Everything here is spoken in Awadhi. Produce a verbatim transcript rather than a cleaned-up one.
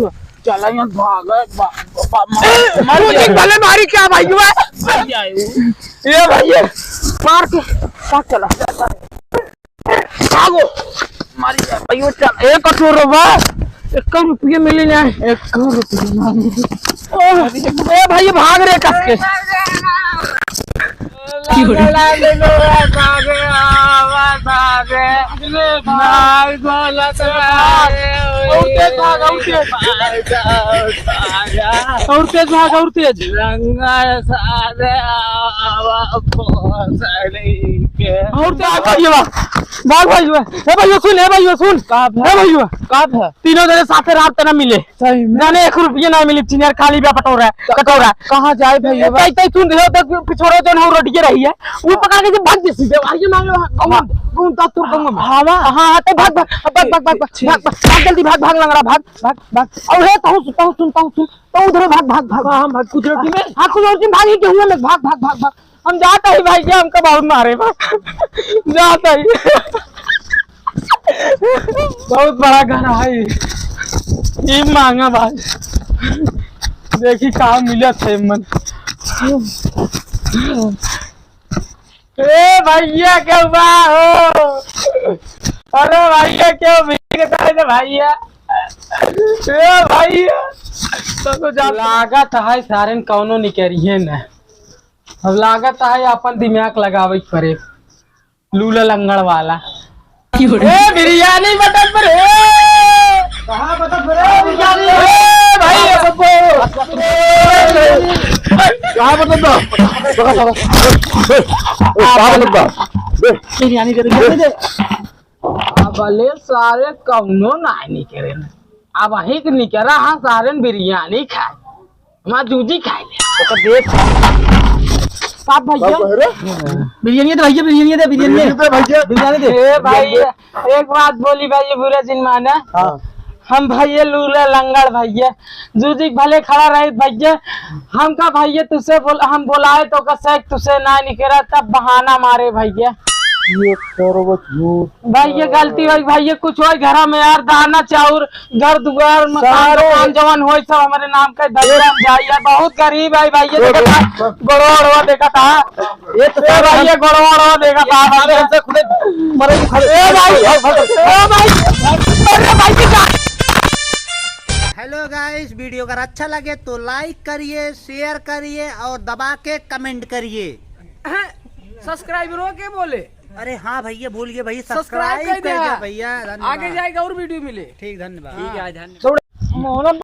भैया। चला यहाँ भाग, बा-, बा-, मार, मार तू दिया। देख भले मारी क्या भाई हुआ? मार दिया है वो। ये भाई, ये मार के, काट चला। भागो। मारी दिया भाई, वो चल, एक कठोर बा। एक रुपये मिले ना। एक रुपये ना मिले। ओ, ए भाई, भाग रे कस के। भाग, भाग, भाग, भाग। और तेज भाग, और तेज। और तेज भाग, और तेज। और तेज भाग, ये भाग। भाग भइया, ए भइया सुन, ए भइया सुन। का भा? ए भइया। का भा? तीनों जने साथे रात तना मिले। सही में? जाने एक रुपया ना मिली, चिनियर खाली बा पटोरा, क-, कटोरा। कहाँ जाए भइया? ए, तई, तई सुन, ए, तई पिछोड़ा जौन हो रोड के रही है, वो हाँ। पकड़ के भाग दे सीधे, आइए मांग लो, हाँ, गाँव में, हाँ। गाँव में, तोर गाँव में। हाँ, हाँ। हाँ, हाँ, तई भाग, भाग, भाग, भाग, भाग, ठीक, भाग, ठीक। भाग, जल्दी भाग, भाग, लंगड़ा, भाग, भाग, भाग। और हे, तहु सुन, तहु सुन, तहु सुन, तहु उधर भाग, भाग, भाग। हाँ, हम भाग, कुछ रोटी में। हाँ, कुछ रोटी में भाग, ये गेहूं में भाग, भाग, भाग, भाग। हम जात ही भाई, ये हमका बहुत मारे बा। जात ही। बहुत बड़ा घर है। ये महंगा बा। देखी का मिलत है मन। ए भइया, केहू बा हो? अरे भइया, केहू मिल के दे दे भइया। ए भइया, तो, तो जा। लागत है सारेन कौनो निकरिहे न। अब लागत है अपन दिमाग लगावे के पड़े। लूला लंगड़ वाला। ए, बिरयानी बटन पर, ए! कहाँ बटन पर, ए, बिरयानी? ए, भाई! कहाँ बटन बा? कहाँ बटन बा? दे। बिरयानी दे, बिरयानी दे। अब ले सारे कौनो नाई निकरे न। अब वहीं के निकरा, हाँ, सारे बिरयानी खाए। हमार जूजी खाए ले। तो देख। साहब भइया। का कह रहे? बिरयानी दे भइया, बिरयानी दे, बिरयानी दे। बिरयानी दे भइया। बिरयानी दे। ए भाई, एक बात बोली भाई, बुरा जिन माना। हाँ। हम भइया लूला लंगड़ भइया, जूजी भले खड़ा रहे भइया, हमका भइया तुझसे बोल, हम बोलाए तो का सैक तुझसे ना निकरा, तब बहाना मारे भइया। ये करो झूठ। भइया गलती होई भइया, कुछ होई घर में यार, दाना चाउर घर दुआर, मकान, सारे दुकान जवन होई, सब हमरे नाम का धइले हम जाई। यार, बहुत गरीब है भइया, देखा था, गोड़वा ओड़वा देखा था। ये तो ए भइया, गोड़वा ओड़वा देखा था, भइया। हमसे खुदे मरे को खड़े। ए भाई, ए भाई, अरे भाई, की जान। Hello guys, video अगर अच्छा लगे तो like करिए, share करिए और दबा के comment करिए। Subscriber के बोले। अरे हाँ भइया, भूल गए भइया, subscribe subscribe कर कर दे दे भइया। भइया, धन्यवाद। आगे जाएगा और video मिले। ठीक, धन्यवाद। ठीक है, धन्यवाद।